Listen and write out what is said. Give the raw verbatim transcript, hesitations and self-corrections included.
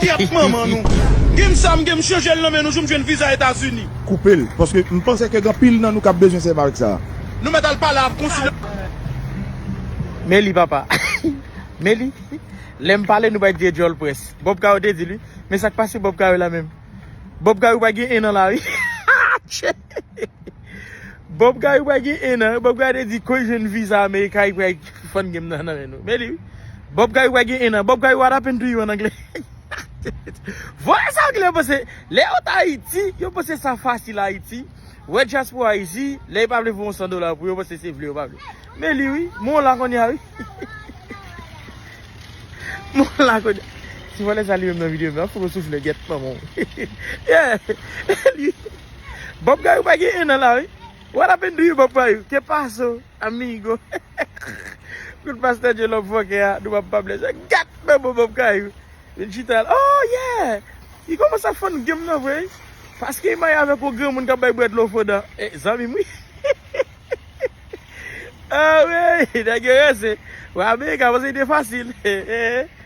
Yap manman nou. Gen m sa m gen m chanje l nan men nou jou m jwenn viza Etazini. Koupe l, paske m panse ke gen anpil nan nou k ap bezwen sèvi avèk sa. Nou mèt al pale ak konsilè. Men li papa. Men li. Lè m pale nou bay di e djòl près. Bob Kayou te di li. Men sa k pase Bob Kayou la menm. Bob Kayou pa gen en an la wi. Bob Kayou pa gen en an. Bob Kayou te di kou l jwenn viza Amerika li pral fann gen m nan nan men nou. Men li wi. Bob Kayou pa gen en an. Bob Kayou what happened to you an anglè. Voye sa anglè panse. Lè yo t Ayiti, yo panse sa fasil Ayiti. Wè dyaspora isi, lè yo pa vle voye yon san dola pou yo panse se vle yo pa vle. Men li wi, mwen la kounye a wi. Mwen la kounye a. Si vòlè sa li menm nan videyo m nan, fouke soufle gyèt manman w. Yeah. Li. Bob Kayou pa gen en an la wi. What happened to you Bob Kayou? Que pasó, amigo? Kout pastè Dye lòm fòkè a, nou p ap pa blèze. Gat manman Bob Kayou. Vin chita la. Oh yeah! Li kòmanse ap fann gen m nan vre. Paske li marye avèk yon granmoun k ap bay bwè dlo fodan. Eh, zanmi m wi. Ah wi, nèg yo ranse. Wè Amerika panse li te fasil. Eh, eh.